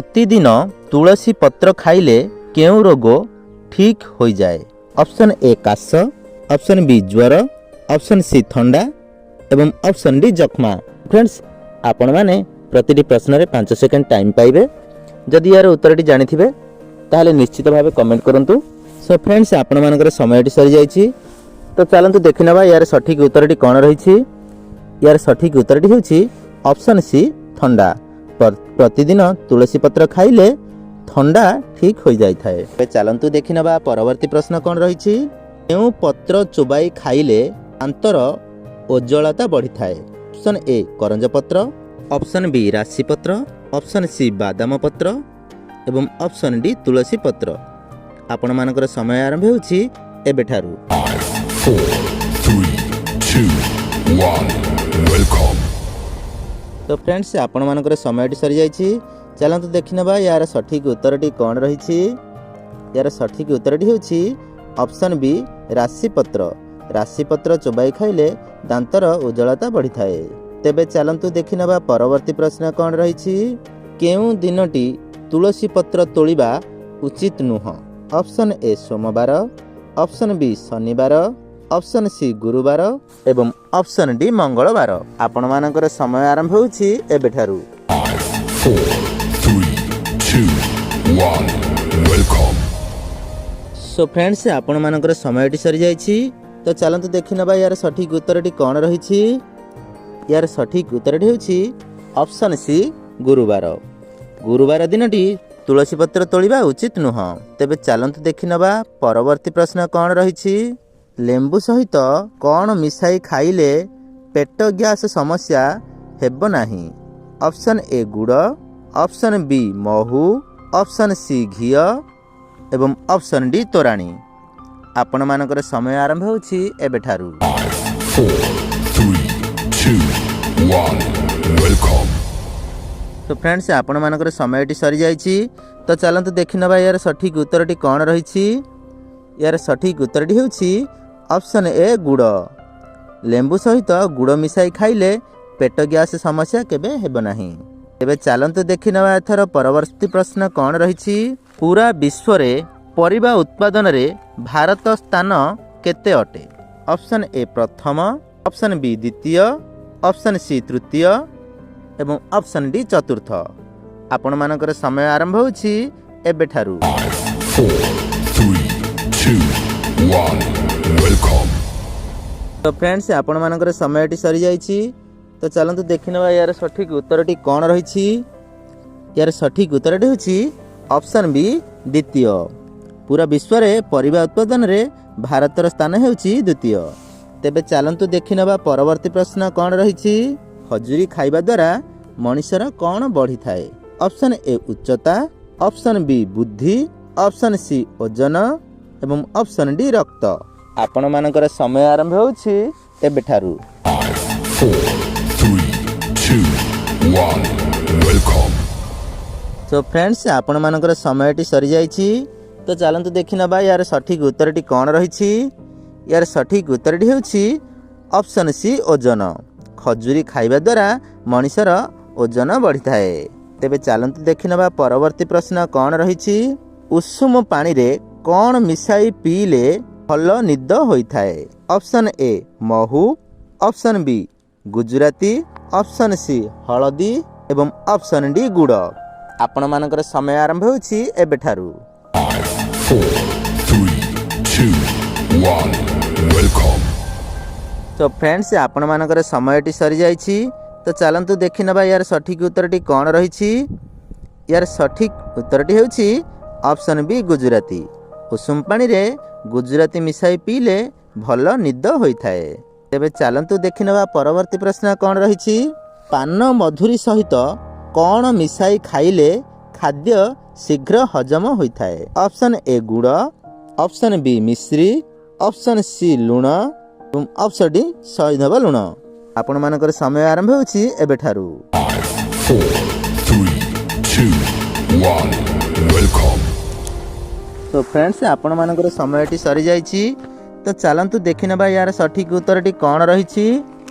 ପ୍ରତିଦିନ ତୁଳସୀ ପତ୍ର ଖାଇଲେ କେଉଁ ରୋଗ ଠିକ୍ ହୋଇଯାଏ? ଅପସନ୍ ଏ କାଶ, ଅପସନ୍ ବି ଜ୍ୱର, ଅପସନ୍ ସି ଥଣ୍ଡା ଏବଂ ଅପସନ୍ ଡି ଯକ୍ଷ୍ମା। ଫ୍ରେଣ୍ଡସ୍, ଆପଣମାନେ ପ୍ରତିଟି ପ୍ରଶ୍ନରେ 5 ସେକେଣ୍ଡ ଟାଇମ୍ ପାଇବେ। ଯଦି ଏହାର ଉତ୍ତରଟି ଜାଣିଥିବେ, ତାହେଲେ ନିଶ୍ଚିତ ଭାବେ କମେଣ୍ଟ କରନ୍ତୁ। ସୋ ଫ୍ରେଣ୍ଡସ୍, ଆପଣମାନଙ୍କର ସମୟଟି ସରିଯାଇଛି। ତ ଚାଲନ୍ତୁ ଦେଖିନେବା ଏହାର ସଠିକ୍ ଉତ୍ତରଟି କ'ଣ ରହିଛି। ଏହାର ସଠିକ୍ ଉତ୍ତରଟି ହେଉଛି ଅପସନ୍ ସି ଥଣ୍ଡା। ପ୍ରତିଦିନ ତୁଳସୀ ପତ୍ର ଖାଇଲେ ଥଣ୍ଡା ଠିକ୍ ହୋଇଯାଇଥାଏ। ଏବେ ଚାଲନ୍ତୁ ଦେଖିନେବା ପରବର୍ତ୍ତୀ ପ୍ରଶ୍ନ କ'ଣ ରହିଛି। କେଉଁ ପତ୍ର ଚୋବାଇ ଖାଇଲେ ଦାନ୍ତର ଉଜ୍ଜ୍ୱଳତା ବଢ଼ିଥାଏ? ଅପସନ୍ ଏ କରଞ୍ଜ ପତ୍ର, ଅପସନ୍ ବି ରାଶି ପତ୍ର, ଅପସନ୍ ସି ବାଦାମ ପତ୍ର ଏବଂ ଅପସନ୍ ଡି ତୁଳସୀ ପତ୍ର। ଆପଣମାନଙ୍କର ସମୟ ଆରମ୍ଭ ହେଉଛି ଏବେଠାରୁ। Four, three, two, one. Welcome. ତ ଫ୍ରେଣ୍ଡସ୍, ଆପଣମାନଙ୍କର ସମୟଟି ସରିଯାଇଛି। ଚାଲନ୍ତୁ ଦେଖିନେବା ଏହାର ସଠିକ୍ ଉତ୍ତରଟି କ'ଣ ରହିଛି। ଏହାର ସଠିକ୍ ଉତ୍ତରଟି ହେଉଛି ଅପସନ୍ ବି ରାଶିପତ୍ର। ରାଶିପତ୍ର ଚୋବାଇ ଖାଇଲେ ଦାନ୍ତର ଉଜ୍ଜ୍ୱଳତା ବଢ଼ିଥାଏ। ତେବେ ଚାଲନ୍ତୁ ଦେଖିନେବା ପରବର୍ତ୍ତୀ ପ୍ରଶ୍ନ କ'ଣ ରହିଛି। କେଉଁ ଦିନଟି ତୁଳସୀ ପତ୍ର ତୋଳିବା ଉଚିତ ନୁହଁ? ଅପସନ୍ ଏ ସୋମବାର, ଅପସନ୍ ବି ଶନିବାର, ଅପସନ୍ ସି ଗୁରୁବାର ଏବଂ ଅପସନ୍ ଡି ମଙ୍ଗଳବାର। ଆପଣମାନଙ୍କର ସମୟ ଆରମ୍ଭ ହେଉଛି ଏବେଠାରୁ। Four, three, two, one. Welcome. Show friends, ଆପଣମାନଙ୍କର ସମୟଟି ସରିଯାଇଛି। ତ ଚାଲନ୍ତୁ ଦେଖିନେବା ଏହାର ସଠିକ୍ ଉତ୍ତରଟି କ'ଣ ରହିଛି। ଏହାର ସଠିକ୍ ଉତ୍ତରଟି ହେଉଛି ଅପସନ୍ ସି ଗୁରୁବାର। ଗୁରୁବାର ଦିନଟି ତୁଳସୀ ପତ୍ର ତୋଳିବା ଉଚିତ ନୁହଁ। ତେବେ ଚାଲନ୍ତୁ ଦେଖିନେବା ପରବର୍ତ୍ତୀ ପ୍ରଶ୍ନ କ'ଣ ରହିଛି। ଲେମ୍ବୁ ସହିତ କ'ଣ ମିଶାଇ ଖାଇଲେ ପେଟ ଗ୍ୟାସ୍ ସମସ୍ୟା ହେବ ନାହିଁ? ଅପସନ୍ ଏ ଗୁଡ଼, ଅପସନ୍ ବି ମହୁ, ଅପସନ୍ ସି ଘିଅ ଏବଂ ଅପସନ୍ ଡି ତୋରାଣୀ। ଆପଣମାନଙ୍କର ସମୟ ଆରମ୍ଭ ହେଉଛି ଏବେଠାରୁ। Four, three, two, one. Welcome. ତ ଫ୍ରେଣ୍ଡସ୍, ଆପଣମାନଙ୍କର ସମୟଟି ସରିଯାଇଛି। ତ ଚାଲନ୍ତୁ ଦେଖିନେବା ଏହାର ସଠିକ୍ ଉତ୍ତରଟି କ'ଣ ରହିଛି। ଏହାର ସଠିକ୍ ଉତ୍ତରଟି ହେଉଛି ଅପସନ୍ ଏ ଗୁଡ଼। ଲେମ୍ବୁ ସହିତ ଗୁଡ଼ ମିଶାଇ ଖାଇଲେ ପେଟ ଗ୍ୟାସ୍ ସମସ୍ୟା କେବେ ହେବ ନାହିଁ। ଏବେ ଚାଲନ୍ତୁ ଦେଖିନେବା ଏଥର ପରବର୍ତ୍ତୀ ପ୍ରଶ୍ନ କ'ଣ ରହିଛି। ପୁରା ବିଶ୍ୱରେ ପରିବା ଉତ୍ପାଦନରେ ଭାରତ ସ୍ଥାନ କେତେ ଅଟେ? ଅପସନ୍ ଏ ପ୍ରଥମ, ଅପସନ୍ ବି ଦ୍ୱିତୀୟ, ଅପସନ୍ ସି ତୃତୀୟ ଏବଂ ଅପସନ୍ ଡି ଚତୁର୍ଥ। ଆପଣମାନଙ୍କର ସମୟ ଆରମ୍ଭ ହେଉଛି ଏବେଠାରୁ। Four, three, two, one. Welcome. ତ ଫ୍ରେଣ୍ଡସ୍, ଆପଣମାନଙ୍କର ସମୟଟି ସରିଯାଇଛି। ତ ଚାଲନ୍ତୁ ଦେଖିନେବା ଏହାର ସଠିକ୍ ଉତ୍ତରଟି କ'ଣ ରହିଛି। ଏହାର ସଠିକ୍ ଉତ୍ତରଟି ହେଉଛି ଅପସନ୍ ବି ଦ୍ୱିତୀୟ। ପୁରା ବିଶ୍ୱରେ ପରିବା ଉତ୍ପାଦନରେ ଭାରତର ସ୍ଥାନ ହେଉଛି ଦ୍ୱିତୀୟ। ତେବେ ଚାଲନ୍ତୁ ଦେଖିନେବା ପରବର୍ତ୍ତୀ ପ୍ରଶ୍ନ କ'ଣ ରହିଛି। ଖଜୁରୀ ଖାଇବା ଦ୍ୱାରା ମଣିଷର କ'ଣ ବଢ଼ିଥାଏ? ଅପସନ୍ ଏ ଉଚ୍ଚତା, ଅପସନ୍ ବି ବୁଦ୍ଧି, ଅପସନ୍ ସି ଓଜନ ଏବଂ ଅପସନ୍ ଡି ରକ୍ତ। ଆପଣମାନଙ୍କର ସମୟ ଆରମ୍ଭ ହେଉଛି ଏବେଠାରୁ। Four, three, two, one. Welcome. ତ ଫ୍ରେଣ୍ଡସ୍, ଆପଣମାନଙ୍କର ସମୟଟି ସରିଯାଇଛି। ତ ଚାଲନ୍ତୁ ଦେଖିନେବା ଏହାର ସଠିକ୍ ଉତ୍ତରଟି କ'ଣ ରହିଛି। ଏହାର ସଠିକ୍ ଉତ୍ତରଟି ହେଉଛି ଅପସନ୍ ସି ଓଜନ। ଖଜୁରୀ ଖାଇବା ଦ୍ୱାରା ମଣିଷର ଓଜନ ବଢ଼ିଥାଏ। ତେବେ ଚାଲନ୍ତୁ ଦେଖିନେବା ପରବର୍ତ୍ତୀ ପ୍ରଶ୍ନ କ'ଣ ରହିଛି। ଉଷୁମ ପାଣିରେ କ'ଣ ମିଶାଇ ପିଇଲେ ଭଲ ନିଦ ହୋଇଥାଏ? ଅପସନ୍ ଏ ମହୁ, option B Gujarati, option C ହଳଦୀ ଏବଂ ଅପସନ୍ ଡି ଗୁଡ଼। ଆପଣମାନଙ୍କର ସମୟ ଆରମ୍ଭ ହେଉଛି ଏବେଠାରୁ। Four, three, two, one. Welcome. ତ ଫ୍ରେଣ୍ଡସ୍, ଆପଣମାନଙ୍କର ସମୟଟି ସରିଯାଇଛି। ତ ଚାଲନ୍ତୁ ଦେଖିନେବା ଏହାର ସଠିକ୍ ଉତ୍ତରଟି କ'ଣ ରହିଛି। ଏହାର ସଠିକ୍ ଉତ୍ତରଟି ହେଉଛି ଅପସନ୍ ବି ଗୁଜୁରାତି। ଉଷୁମ ପାଣିରେ ଗୁଜୁରାତି ମିଶାଇ ପିଇଲେ ଭଲ ନିଦ ହୋଇଥାଏ। ତେବେ ଚାଲନ୍ତୁ ଦେଖିନେବା ପରବର୍ତ୍ତୀ ପ୍ରଶ୍ନ କ'ଣ ରହିଛି। ପାନ ମଧୁରୀ ସହିତ କ'ଣ ମିଶାଇ ଖାଇଲେ ଖାଦ୍ୟ ଶୀଘ୍ର ହଜମ ହୋଇଥାଏ? ଅପସନ୍ ଏ ଗୁଡ଼, ଅପସନ୍ ବି ମିଶ୍ରି, ଅପସନ୍ ସି ଲୁଣ ଏବଂ ଅପସନ୍ ଡି ସୈନ୍ଧବ ଲୁଣ। ଆପଣମାନଙ୍କର ସମୟ ଆରମ୍ଭ ହେଉଛି ଏବେଠାରୁ। Four, three, two, one. Welcome. ତ ଫ୍ରେଣ୍ଡସ୍, ଆପଣମାନଙ୍କର ସମୟଟି ସରିଯାଇଛି। ତ ଚାଲନ୍ତୁ ଦେଖିନେବା ଏହାର ସଠିକ୍ ଉତ୍ତରଟି କ'ଣ ରହିଛି।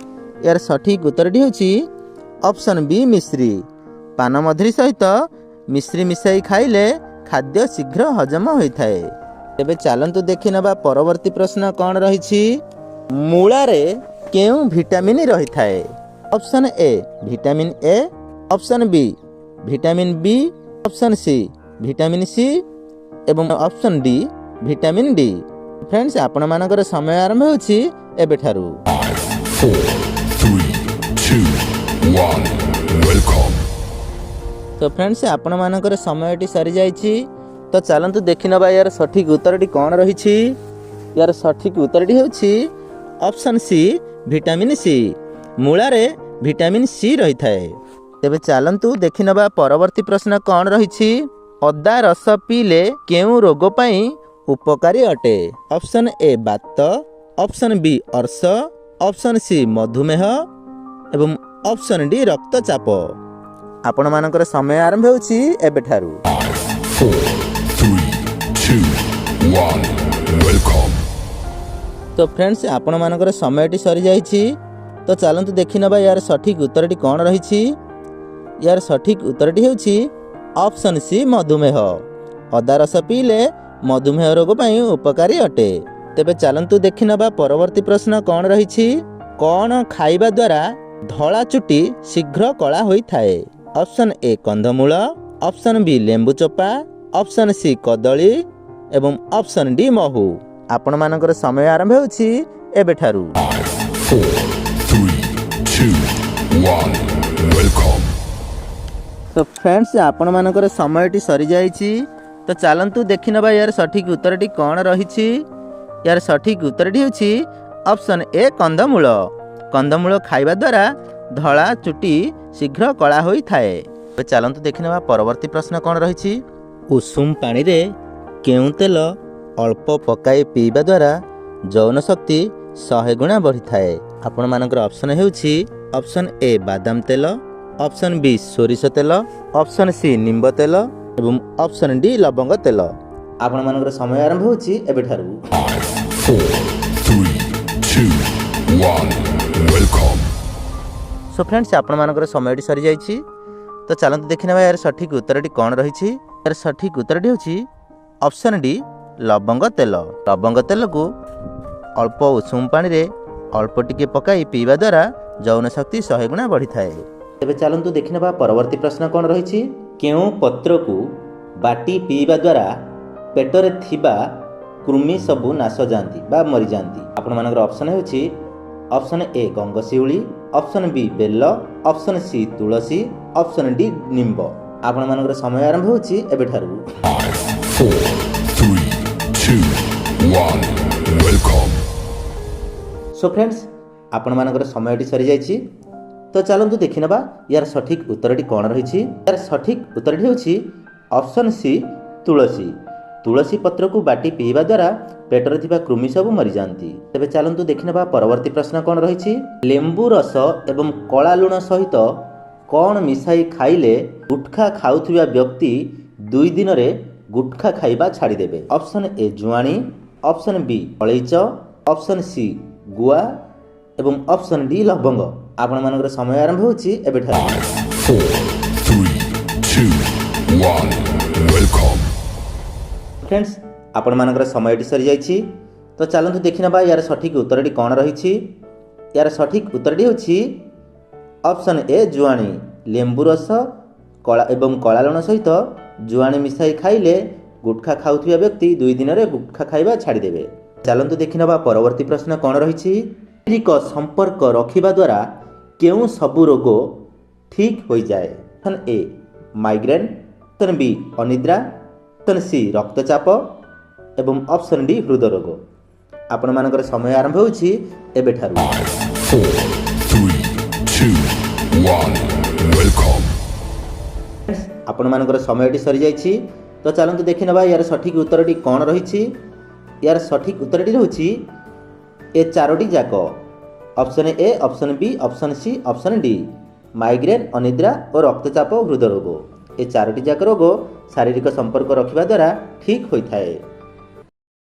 ଏହାର ସଠିକ୍ ଉତ୍ତରଟି ହେଉଛି ଅପସନ୍ ବି ମିଶ୍ରି। ପାନ ମଧୁରୀ ସହିତ ମିଶ୍ରି ମିଶାଇ ଖାଇଲେ ଖାଦ୍ୟ ଶୀଘ୍ର ହଜମ ହୋଇଥାଏ। ତେବେ ଚାଲନ୍ତୁ ଦେଖିନେବା ପରବର୍ତ୍ତୀ ପ୍ରଶ୍ନ କ'ଣ ରହିଛି। ମୂଳାରେ କେଉଁ ଭିଟାମିନ୍ ରହିଥାଏ? Option A, vitamin A, option B, vitamin B, option C, vitamin C ଏବଂ option D, vitamin D. Friends, ଆପଣମାନଙ୍କର ସମୟ ଆରମ୍ଭ ହେଉଛି ଏବେଠାରୁ। Five, four, three, two, one. Welcome. ତ ଫ୍ରେଣ୍ଡସ୍, ଆପଣମାନଙ୍କର ସମୟଟି ସରିଯାଇଛି। ତ ଚାଲନ୍ତୁ ଦେଖିନେବା ଏହାର ସଠିକ୍ ଉତ୍ତରଟି କ'ଣ ରହିଛି। ଏହାର ସଠିକ୍ ଉତ୍ତରଟି ହେଉଛି ଅପସନ୍ ସି, ଭିଟାମିନ୍ ସି। ମୂଳାରେ ଭିଟାମିନ୍ ସି ରହିଥାଏ। ତେବେ ଚାଲନ୍ତୁ ଦେଖିନେବା ପରବର୍ତ୍ତୀ ପ୍ରଶ୍ନ କ'ଣ ରହିଛି। ଅଦା ରସ ପିଇଲେ କେଉଁ ରୋଗ ପାଇଁ ଉପକାରୀ ଅଟେ? ଅପସନ୍ ଏ, ବାତ, ଅପସନ୍ ବି, ଅର୍ଶ, ଅପସନ୍ ସି, ମଧୁମେହ ଏବଂ ଅପସନ୍ ଡି, ରକ୍ତଚାପ। ଆପଣମାନଙ୍କର ସମୟ ଆରମ୍ଭ ହେଉଛି ଏବେଠାରୁ। Five, four, three, two, one. Welcome. ତ ଫ୍ରେଣ୍ଡସ୍, ଆପଣମାନଙ୍କର ସମୟଟି ସରିଯାଇଛି। ତ ଚାଲନ୍ତୁ ଦେଖିନେବା ଏହାର ସଠିକ୍ ଉତ୍ତରଟି କ'ଣ ରହିଛି। ଏହାର ସଠିକ୍ ଉତ୍ତରଟି ହେଉଛି ଅପସନ୍ ସି, ମଧୁମେହ। ଅଦା ରସ ପିଇଲେ ମଧୁମେହ ରୋଗ ପାଇଁ ଉପକାରୀ ଅଟେ। ତେବେ ଚାଲନ୍ତୁ ଦେଖିନେବା ପରବର୍ତ୍ତୀ ପ୍ରଶ୍ନ କ'ଣ ରହିଛି। କ'ଣ ଖାଇବା ଦ୍ୱାରା ଧଳା ଚୁଟି ଶୀଘ୍ର କଳା ହୋଇଥାଏ? ଅପସନ୍ ଏ, କନ୍ଧମୂଳ, ଅପସନ୍ ବି, ଲେମ୍ବୁ ଚୋପା, ଅପସନ୍ ସି, କଦଳୀ ଏବଂ ଅପସନ୍ ଡି, ମହୁ। ଆପଣମାନଙ୍କର ସମୟ ଆରମ୍ଭ ହେଉଛି ଏବେଠାରୁ। Five, four, three, two, one. Welcome. ତ ଫ୍ରେଣ୍ଡସ୍, ଆପଣମାନଙ୍କର ସମୟଟି ସରିଯାଇଛି। ତ ଚାଲନ୍ତୁ ଦେଖିନେବା ଏହାର ସଠିକ୍ ଉତ୍ତରଟି କ'ଣ ରହିଛି। ଏହାର ସଠିକ୍ ଉତ୍ତରଟି ହେଉଛି ଅପସନ୍ ଏ, କନ୍ଦମୂଳ। କନ୍ଦମୂଳ ଖାଇବା ଦ୍ୱାରା ଧଳା ଚୁଟି ଶୀଘ୍ର କଳା ହୋଇଥାଏ। ଏବେ ଚାଲନ୍ତୁ ଦେଖିନେବା ପରବର୍ତ୍ତୀ ପ୍ରଶ୍ନ କ'ଣ ରହିଛି। ଉଷୁମ ପାଣିରେ କେଉଁ ତେଲ ଅଳ୍ପ ପକାଇ ପିଇବା ଦ୍ୱାରା ଯୌନ ଶକ୍ତି 100 ଗୁଣା ବଢ଼ିଥାଏ? ଆପଣମାନଙ୍କର ଅପସନ୍ ହେଉଛି ଅପସନ୍ ଏ, ବାଦାମ ତେଲ, ଅପସନ୍ ବି, ସୋରିଷ ତେଲ, ଅପସନ୍ ସି, ନିମ୍ବ ତେଲ ଏବଂ ଅପସନ୍ ଡି, ଲବଙ୍ଗ ତେଲ। ଆପଣମାନଙ୍କର ସମୟ ଆରମ୍ଭ ହେଉଛି ଏବେଠାରୁ। Five, four, three, two, one. Welcome. Show friends, ଆପଣମାନଙ୍କର ସମୟଟି ସରିଯାଇଛି। ତ ଚାଲନ୍ତୁ ଦେଖିନେବା ଏହାର ସଠିକ୍ ଉତ୍ତରଟି କ'ଣ ରହିଛି। ଏହାର ସଠିକ୍ ଉତ୍ତରଟି ହେଉଛି ଅପସନ୍ ଡି, ଲବଙ୍ଗ ତେଲ। ଲବଙ୍ଗ ତେଲକୁ ଅଳ୍ପ ଉଷୁମ ପାଣିରେ ଅଳ୍ପ ଟିକେ ପକାଇ ପିଇବା ଦ୍ୱାରା ଯୌନ ଶକ୍ତି 100 ଗୁଣା ବଢ଼ିଥାଏ। ତେବେ ଚାଲନ୍ତୁ ଦେଖିନେବା ପରବର୍ତ୍ତୀ ପ୍ରଶ୍ନ କ'ଣ ରହିଛି। କେଉଁ ପତ୍ରକୁ ବାଟି ପିଇବା ଦ୍ୱାରା ପେଟରେ ଥିବା କୃମି ସବୁ ନାଶ ଯାଆନ୍ତି ବା ମରିଯାଆନ୍ତି? ଆପଣମାନଙ୍କର ଅପସନ୍ ହେଉଛି ଅପସନ୍ ଏ, ଗଙ୍ଗଶିଉଳି, ଅପସନ୍ ବି, ବେଲ, ଅପସନ୍ ସି, ତୁଳସୀ, ଅପସନ୍ ଡି, ନିମ୍ବ। ଆପଣମାନଙ୍କର ସମୟ ଆରମ୍ଭ ହେଉଛି ଏବେଠାରୁ। Five, four, three, two, one. Welcome. Show friends, ଆପଣମାନଙ୍କର ସମୟଟି ସରିଯାଇଛି। ତ ଚାଲନ୍ତୁ ଦେଖିନେବା ୟାର ସଠିକ୍ ଉତ୍ତରଟି କ'ଣ ରହିଛି। ୟାର ସଠିକ୍ ଉତ୍ତରଟି ହେଉଛି ଅପସନ୍ ସି, ତୁଳସୀ। ତୁଳସୀ ପତ୍ରକୁ ବାଟି ପିଇବା ଦ୍ୱାରା ପେଟରେ ଥିବା କୃମି ସବୁ ମରିଯାଆନ୍ତି। ତେବେ ଚାଲନ୍ତୁ ଦେଖିନେବା ପରବର୍ତ୍ତୀ ପ୍ରଶ୍ନ କ'ଣ ରହିଛି। ଲେମ୍ବୁ ରସ ଏବଂ କଳା ଲୁଣ ସହିତ କ'ଣ ମିଶାଇ ଖାଇଲେ ଗୁଟଖା ଖାଉଥିବା ବ୍ୟକ୍ତି 2 ଦିନରେ ଗୁଟଖା ଖାଇବା ଛାଡ଼ିଦେବେ? ଅପସନ୍ ଏ, ଜୁଆଣି, ଅପସନ୍ ବି, ଅଳେଇଚ, ଅପସନ୍ ସି, ଗୁଆ ଏବଂ ଅପସନ୍ ଡି, ଲବଙ୍ଗ। ଆପଣମାନଙ୍କର ସମୟ ଆରମ୍ଭ ହେଉଛି ଏବେଠାରୁ। Five, four, three, two, one. Welcome. Friends, ଆପଣମାନଙ୍କର ସମୟଟି ସରିଯାଇଛି। ତ ଚାଲନ୍ତୁ ଦେଖିନେବା ୟାର ସଠିକ୍ ଉତ୍ତରଟି କ'ଣ ରହିଛି। ୟାର ସଠିକ୍ ଉତ୍ତରଟି ହେଉଛି ଅପସନ୍ ଏ, ଜୁଆଣି। ଲେମ୍ବୁ ରସ କଳା ଏବଂ କଳା ଲୁଣ ସହିତ ଜୁଆଣି ମିଶାଇ ଖାଇଲେ ଗୁଟଖା ଖାଉଥିବା ବ୍ୟକ୍ତି 2 ଦିନରେ ଗୁଟଖା ଖାଇବା ଛାଡ଼ିଦେବେ। ଚାଲନ୍ତୁ ଦେଖିନେବା ପରବର୍ତ୍ତୀ ପ୍ରଶ୍ନ କ'ଣ ରହିଛି। ଶାରୀରିକ ସମ୍ପର୍କ ରଖିବା ଦ୍ୱାରା କେଉଁ ସବୁ ରୋଗ ଠିକ୍ ହୋଇଯାଏ? Option A, migraine, option B, ଅନିଦ୍ରା, ଅପସନ୍ ସି, ରକ୍ତଚାପ ଏବଂ ଅପସନ୍ ଡି, ହୃଦରୋଗ। ଆପଣମାନଙ୍କର ସମୟ ଆରମ୍ଭ ହେଉଛି ଏବେଠାରୁ। Five, four, three, two, one. Welcome. ଆପଣମାନଙ୍କର ସମୟଟି ସରିଯାଇଛି। ତ ଚାଲନ୍ତୁ ଦେଖିନେବା ୟାର ସଠିକ୍ ଉତ୍ତରଟି କ'ଣ ରହିଛି। ୟାର ସଠିକ୍ ଉତ୍ତରଟି ରହୁଛି ଏ ଚାରୋଟି ଯାକ, option A, option B, option C, option D. Migraine, ଅନିଦ୍ରା ଓ ରକ୍ତଚାପ ଓ ହୃଦରୋଗ, ଏ ଚାରୋଟି ଯାକ ରୋଗ ଶାରୀରିକ ସମ୍ପର୍କ ରଖିବା ଦ୍ୱାରା ଠିକ୍ ହୋଇଥାଏ।